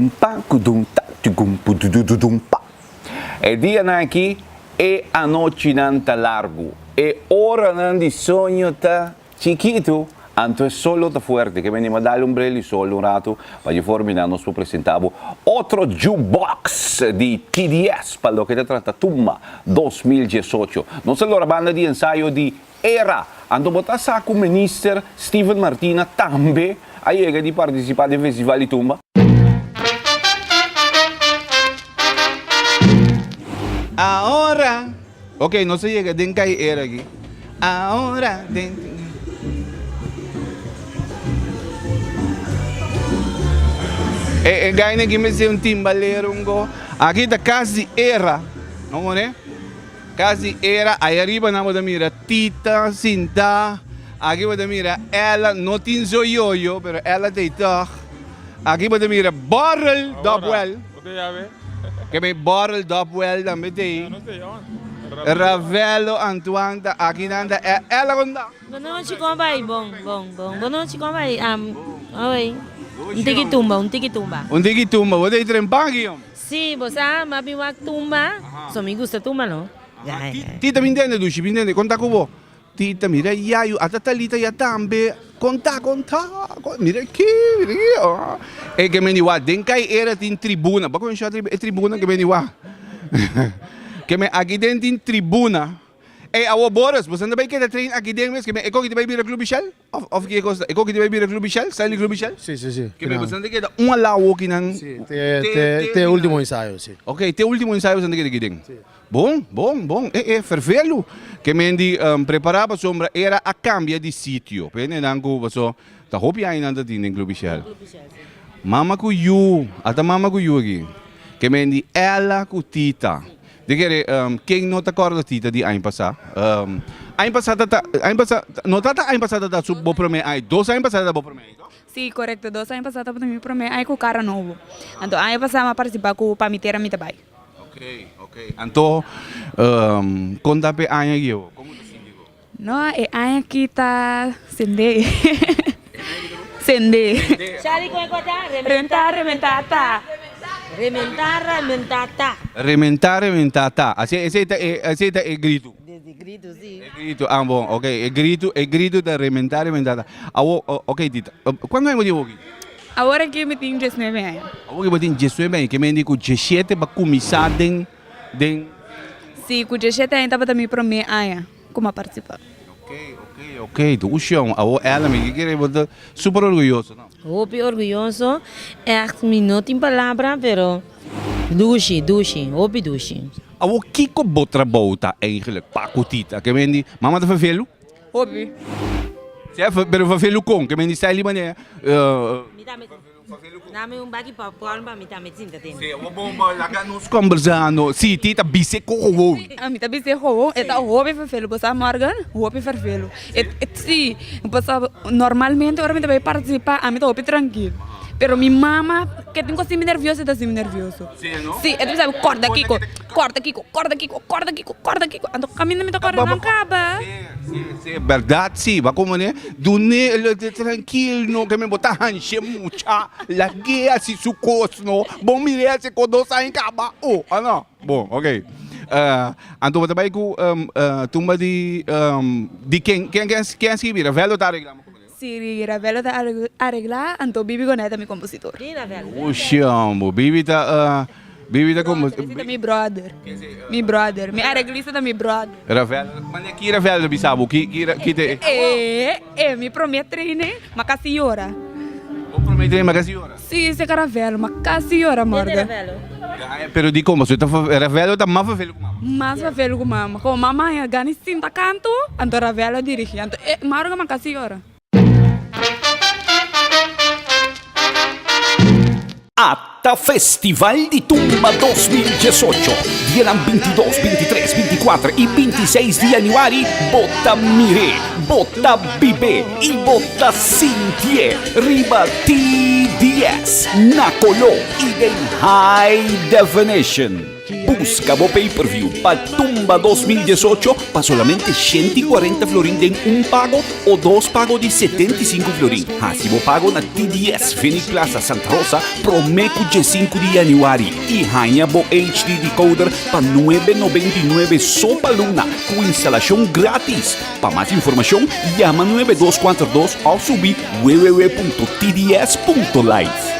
Dum pa ku dum ta tu gum pu du du du dum pa. E dianan aki e anochinan ta largu, e oranan di soño ta chikitu, anto e sol lo ta fuerte. Ke mende dal un brel di sol un ratu pa dje for mina nos por presenta bo otro jukebox di TDS pa loke ta trata Tumba 2018. Nos ta lora banda di ensayo di Era, anto bo ta sa ku Minister Steven Martina tambe a yega di partisipá den Festival di Tumba? Ahora, ok, nos a yega den kai era aki. Ahora, den. E, e gaina aki mester un timbalero un go. Aki ta kas di era, no more? Kas di era, ai ariba nan bo ta mira Tita sintá, aki bo ta mira Ella, no tin zoyoyo, pero Ella ta ei tòg. Aki bo ta mira Borrel Dopwell, ke mi Borrel Dopwell tambe ta ei. Ravello Antoine ta aki nan ta Ella kon ta? Bonochi kon bai? Bon, bon, bon. Bonochi kon bai? Oi, un tiki tumba, un tiki tumba. Un tiki tumba, bo ta ei trempa aki yom? Sí, bo sa, m'a bin wak tumba, so mi gusta tumba no. Aha, Tita bin tende dushi, bin tende, konta ku bo. Tita, mira yayu, ata Talita ya tambe, konta, konta, mira aki, mira aki, oh. E ke meni wak, den kai era tin tribuna, bo a konosha e tribuna ke meni wak? Ke men aki den tin tribuna. Ey, awor Boris, bo sa no bai keda train aki den mes, ke men e koki ta bai bira Club Michel? Of of ki e kos ta? E koki ta bai bira Club Michel? Stanley Club Michel? Si, si, si. Ke men boso ta keda un ala awokinan. Si, te te te ultimo ensayo, si. Ok, te ultimo ensayo boso ta keda aki den. Si. Bon, bon, bon. E e fervelu. Ke men di prepara pasobra era a kambia di sitio. P'e nan ku paso ta hopi añanan ta tin den Club Michel. Mama ku yu, ata mama ku yu aki. Ke men di Ella ku Tita. Di kere, ken no ta kòrda Tita di aña pasá? Aña pasá ta ta, aña pasá, no ta ta aña pasá ta ta su bo promé aña, dos aña pasá ta ta bo promé aña, to? Sí, korekto, dos aña pasá tabata mi promé aña ku kara nobo. Anto aña pasá mi a partisipá ku Pa Mi Tera Mi Ta Bai. Ok, ok. Anto, kon ta p'e aña aki awor? Komo ta sinti bo? No, e aña aki ta sendé. Sendé. Shari con e cota? Rentá, rementá, ta. Rementá, rementá, ta. Rementá, rementá, ta. Así, esei ta e, esei ta e gritu. Desde gritu, sí. E gritu, ah bon, ok. E gritu, e gritu ta rementá, rementá, ta. Awor, ok Tita, kuantu aña bo tin awor aki? Awor aki mi tin diesnuebe aña. Awor aki bo tin diesnuebe aña, ke mende ku diesshete bo a kuminsá den, den. Sí, ku diesshete aña tabata mi promé aña. Ku m'a participa. Ok, ok, ok, dushon. Awor Ella, mi ke kere bo ta super orguyoso, no? Hopi orguyoso, echt mi no tin palabra, pero dushi, dushi, hopi dushi. Awor kiko bo trabou ta eigenlijk pa ku Tita? Ke men di, mama ta vervelu? Hopi. Si, pero vervelu kon? Ke men di stijl di manera? Mi ta Dame un baki popcorn pa mi tambe sinta tene. Sí, awor bon bo laga nos combersando. Sí, Tita bis'é ko gewoon. Mi ta bis'é gewoon, e ta hopi fervelu. Bo sa Morgan? Hopi fervelu. E sí, pasobra normalmente ora mi ta bai partisipá ami ta hopi trankil. Pero mi mama ke tin ku hasi mi nervioso e ta hasi mi nervioso. Sí, e ta bisa mi kòrda kiko, kòrda kiko, kòrda kiko, kòrda kiko, kòrda kiko. Anto kaminda mi ta kòrda nan kaba. Sí, sí, berdad sí, ba como ne, dune lo te trankil no, que me bo ta hanche mucha, lag'é hasi su cos no, bo mir'é hasi cos dos aña caba, oh, a no? Bon, ok. Anto bo ta bay cu tumba di, di ken, ken, ken, ken a skibi? Ravello ta aregla mo como ne? Sí, Ravello ta aregla, anto Bibi Gonet ta mi compositor. Ushombo, Bibi ta, Bibi ta como. Brother, ese ta mi brother. Mi brother, mi areglista ta mi brother. Ravello, mane ki Ravello bisa bo? Ki, ki, ki te. E, e, mi prome traine, ma casi yora. Bo prome traine, ma casi yora? Si, se ka Ravello, ma casi yora, Morgan. Pero di como, Ravello ta mas vervelo cu mama? Mas vervelo cu mama. Como mama a gana sinta canto, anto Ravello a dirigi. Anto e, Morgan ma casi yora. Ata Festival di Tumba 2018, dianan 22, 23, 24 y 26 di januari, bo ta mir'é, bo ta bib'é y bo ta sintié riba TDS na koló y den high definition. Buska bo pay-per-view pa Tumba 2018 pa solamente 140 florin den un pago o dos pago di 75 florin. Hasi bo pago na TDS Phoenix Plaza Santa Rosa promé ku 15 di yanüari i haña bo HD decoder pa 999 so pa luna ku instalashon gratis. Pa mas informashon yama 9242 òf subi www.tds.life.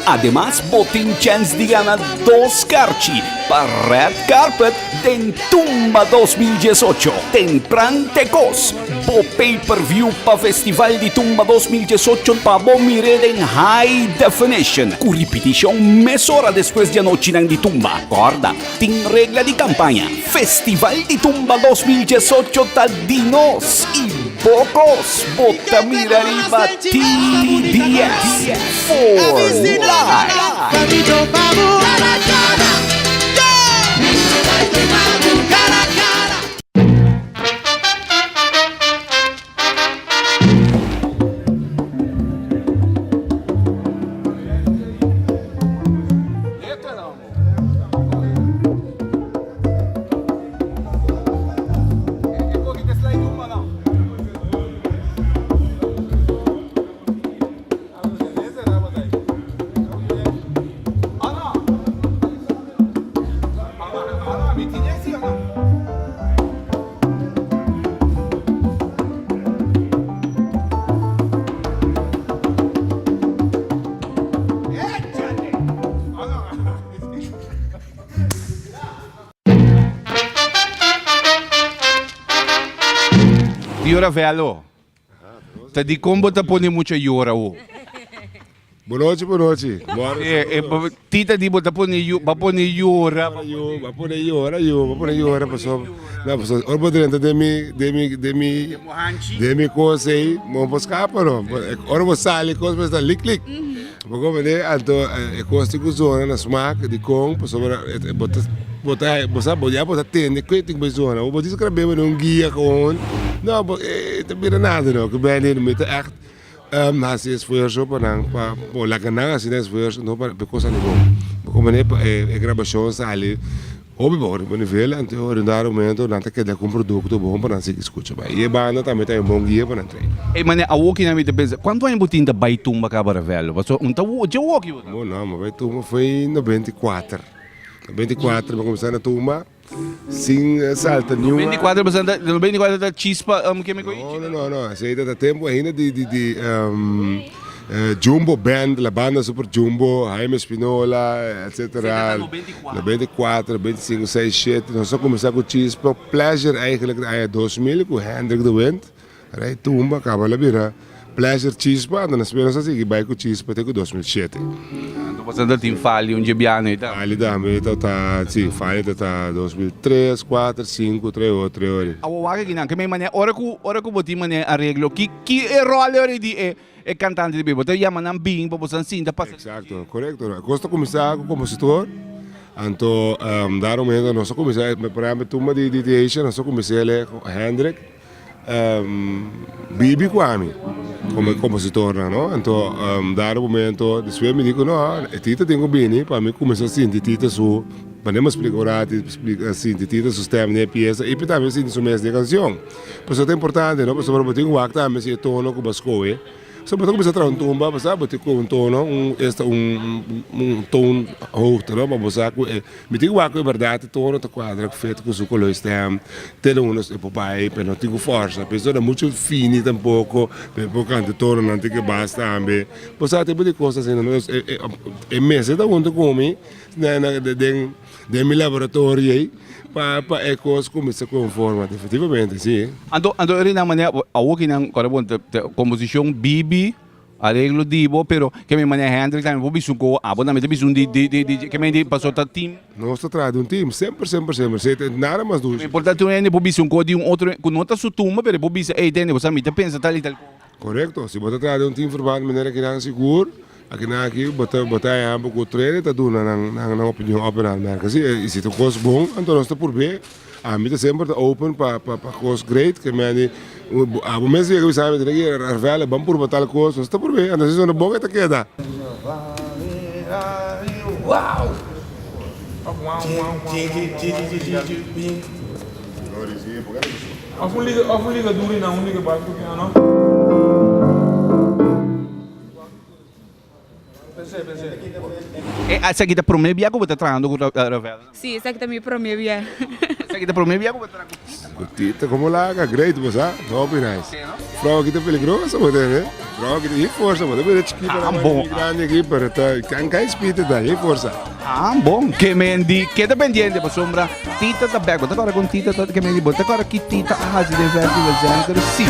Ademas bo tin chèns di gana dos karchi pa Red Carpet den Tumba 2018. Tempran te kos! Bo pay per view pa Festival di Tumba 2018 pa bo mir'é den high definition ku ripitishon mesora despues di anochinan di tumba. Kòrda, tin regla di kampaña. Festival di Tumba 2018 ta di nos i bo kos! Bo ta mira riba TDS for life! Tio Ravello, Ta di kon bo ta pone mucha yora awo? Bonochi, bonochi. Tita di bo ta pone yo, bo a pone yora. Bo a pone yora yo, bo a pone yora paso, no paso ora bo drenta den mi, den mi, den mi, den mi kos ei, bo no por skapa no. Ora bo sali kos bo sta lik lik. Bo comprende? Anto e kos tin ku zona na smak dikon pasobra bo ta bo ta bo sa ya bo ta tende ke tin ku bai zona. Bo dici ku bebe un guia gewoon no bo e ta bira nada no. Ku bende mi ta ègt hasi esfuerso pa nan pa bo laga nan hasi nan esfuerso no pa e kos sali bon. Bo comprende? Pa e grabashon sali. Hopi bon riba nivel, anto e ora dado momento nan ta keda ku un produkto bon pa nan sigui skucha bai. I e banda tambe ta un bon guia pa nan train. Ey mane awoki nan mi ta pensa, kuantu aña bo tin ta bai tumba kaba Ravello? Pasobra un ta dje awoki bo ta. Bo no, mi bai tumba foi 94. 94 mi kuminsá na tumba sin salta niun. 94 bo ta, 94 ta chispa ke mi koichi? No, no, no, no, esei ta tempu ainda di di di. Jumbo Band, La Banda Super Jumbo, Jaime Spinola, etcetera. 94, 95, 6, 7. Nos a cuminsa cu Chispa Pleasure eigenlijk na aña 2000 cu Hendrik de Windt. Rey Tumba caba la bira Pleasure Chispa, anto nos a sigui bay cu Chispa te cu 2007. Anto boso ta tin Fali un dje biaha ei tambe? Fali tambe ta ta, si, Fali ta ta 2003, 4, 5, 3 ora, 3 ora. Awor wak aki nan, ke manera, ora cu, ora cu bo tin manera areglo, ki, ki e rol ora di e. E kantante di Bijbel ta yama nan bin pa boso sinta pasa. Exacto, correcto. E kos ta kuminsá ku kompositor, anto dado momento nos a kuminsá, por ehempel tumba di di Asia nos a kuminsá ele ku Hendrik Bibi ku ami komo e kompositornan no. Anto dado momento despues mi di ku no e Tita tin ku bini pa mi kuminsá sinti Tita su manera mi a splika un ratu sinti Tita su stèm den e piesa i tambe sinti su mes den e kanshon. Pasobra ta importante no, pasobra bo tin ku wak tambe si e tono ku bo a skohe. So bo ta kuminsá traha un tumba, bo sa bo tin ku un tono, un esta un un toon hoogte no, pa bo sa ku e mi tin ku wak ku e bèrdat e tono ta kuadra fet ku su koló stem, te na unda e por bai, pero no tin ku fòrsa, pero no muchu fini tampoko, pero e por kanta e tononan tin ke bas tambe. Bo sa tipo di kos asina no, e mester ta huntu ku mi na na den. Den mi laboratorio ei pa pa e kos kuminsá konforma definitivamente si. Anto anto e rina manera awor ki nan kore bon ta komposishon bibi areglo di bo pero ke mi manera Hendrik tambe por bisa un ko abo tambe ta bisa un di di di di ke men di paso ta team. Nos ta traha di un team semper semper semper si ta nada mas dushi. Por ta tur hende por bisa un ko di un otro ku no ta su tumba pero e por bisa ey tende bo sa mi ta pensa tal i tal ko. Korekto si bo ta traha di un team verband manera kinan sigur. Akinan aki bo ta bo ta ehempel ku trene ta duna nan nan opinion op en aanmerking. Si i si ta kos bon anto nos ta purb'é. Ami ta semper ta open pa pa pa kos great ke meni abo mes yega bisa mi tene ki Arvella ban purba tal kos nos ta purb'é anto si sona bon e ta keda. Of un liga, of un liga duro y nan un liga básico que no. E esaki ta prome bia ku bo ta trahando ku Ravel? Si, esaki ta mi prome bia. Esaki ta prome bia ku bo ta traha ku Tita? Ku Tita komo laga, great bo sa, hopi nice. Frou aki ta peligroso bo tene, frou aki tin forsa, bo ta mira chikito Ah, na bon. grandi aki, pero ta kan kai spita ta, hay forsa. Ah, bon. Ke men di keda pendiente pasobra Tita ta bek. Bo ta kòrda kon Tita ta ke men di bo ta kòrda ki Tita a hasi den Festival Center? Si.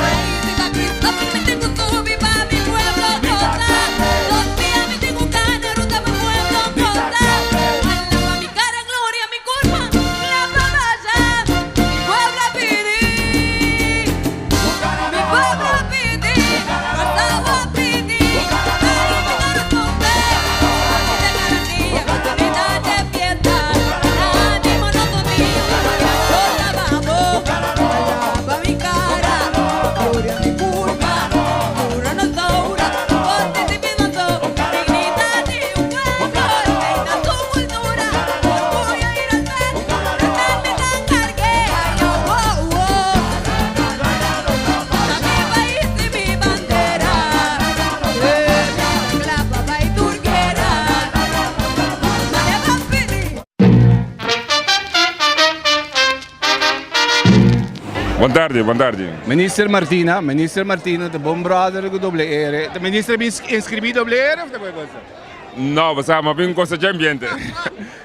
Bon tardi, bon tardi. Minister Martina, Minister Martina ta bon brother ku doble R. Ta minister bin inscribi doble R of ta koe cosa? No, bo sa, ma bin cosa dje ambiente.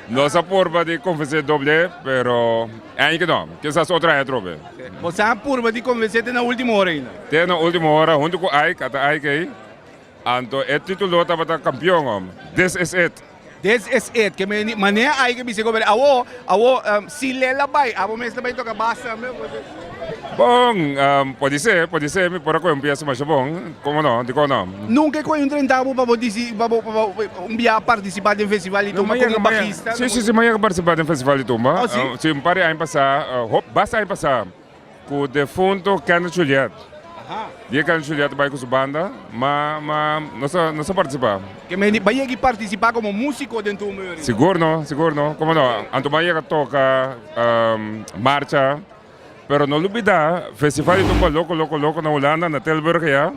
Nos a purba di konvensé doble, pero aña ke no. Kisas otro aña atrobe. Bo sa a purba di konvensé te na ultimo ora ainda? Te na ultimo ora, huntu ku Ike, ata Ike ei. Anto e titulo tabata kampion, hom. This is it. This is it. Ke meni, manera Ike a bisa ku awo, awo, si Lela bai, abo mes ta bai toka bas tambe? Bon, podisé, podisé mi por a kohe un piesa masha bon, komo no, dikon no? Nunka e kohe un trentabo pa bo disi, pa bo, pa bo un bia partisipá den festival di tumba komo bajista? Si, si, si, mi a yega partisipá den festival di tumba. Oh, si? Si, un par di aña pasá, hop, basta aña pasá, ku defunto Kenneth Juliet. Dia Kenneth Juliet a bai ku su banda, ma, ma nos a, nos a partisipá. Ke mende bai yega partisipá komo músiko den tumba yori? Sigur no, sigur no, komo no? Anto mi a yega toka marcha. Pero no lubida, Festival di Tumba Loko Loko Loko na Hulanda, na Tilburg ya,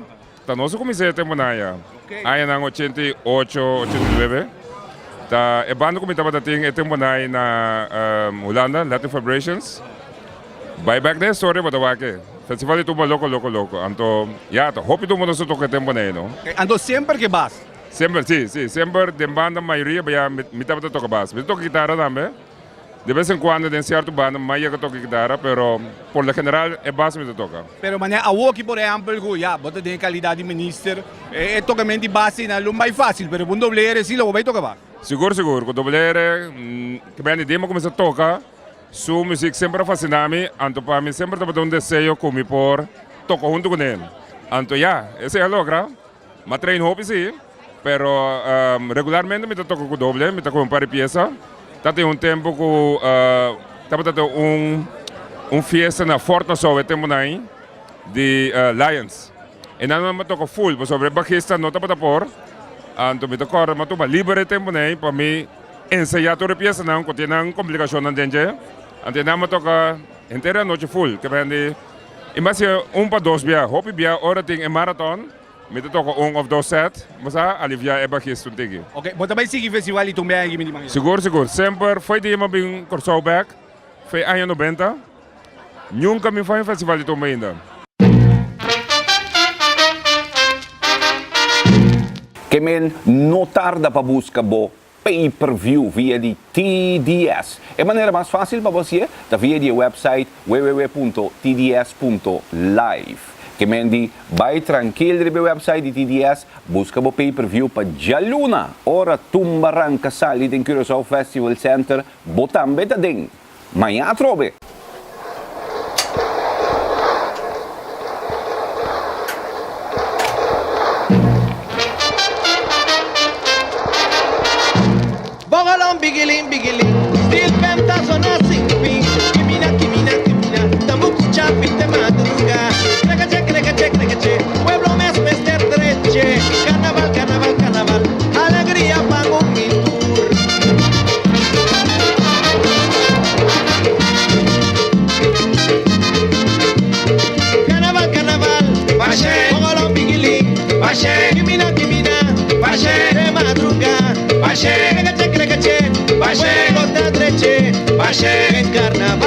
ta nos a kuminsá e temponan ya, añanan 88, 89. Ta e banda ku mi tabata tin e temponan ei na Hulanda, Latin Vibrations. Bai bek den historia bo ta wak e Festival di Tumba Loko Loko Loko. Anto, ya, ta hopi tumba nos a toka e temponan ei, no. Anto semper ke bas? Semper, si, si. Semper den banda mayoria baya mi tabata toka bas. Mi ta toka kitara tambe. De bes en cuando den cierto banda mi yega toca guitarra pero por lo general e bas mi ta toca. Pero manera awoki por ehempel cu ya bo ta den e calidad di minister e tocamento di bas esina lo bay facil pero cu un doble R si lo bo bay toca bas. Sigur sigur cu doble R ke bende di mi a cuminsa toca su music semper a fascina mi anto pa mi semper tabata un deseo cu mi por toca hunto cune anto ya esey a logra. M'a train hopi si, pero regularmente mi ta toca cu doble, mi ta coge un par di pieza. Ta tin un tempo cu tabata tin un un fiesta na Fort Nassau e temponan ahi di Lions. E nan nan a toca full pasobra e bajista no tabata por, anto mi ta corda mi a tuma liber e temponan ahi pa mi ensaya tur e piezanan cu tin nan complicacionnan den dje. Anto e nan a toca henter e anochi full, ke bende i mas un pa dos bia, hopi bia ora tin e marathon. Mi ta toka un of dos set, bo sa alivia e bajista un tiki. Ok, bo ta bai sigui festival di tumbe aña aki mi di manera? Sigur, sigur. Semper foi dia mi a bin Kòrsou bek, foi aña nobenta. Nunka mi fai un festival di tumba ainda. Ke men no tarda pa buska bo Pay per view via di TDS. E manera mas fácil pa bo hasié ta via di e website www.tds.live. Ke men di bai trankil riba e website di TDS, buska bo pay per view pa djaluna ora tumba ranka sali den Curaçao Festival Center, bo tambe ta den. Maña atrobe! Bogolon bigilin bigilin Steel pan ta sona sin fin Kimina kimina kimina Tambuku chapi te madruga Krekache krekache krekache Pueblo mes mester treche Carnaval carnaval carnaval Alegria pa un mi tur. Kimina, kimina, bashe, de madruga, bashe, krekeche, krekeche, bashe, pueblo ta dreche, bashe, en carnaval.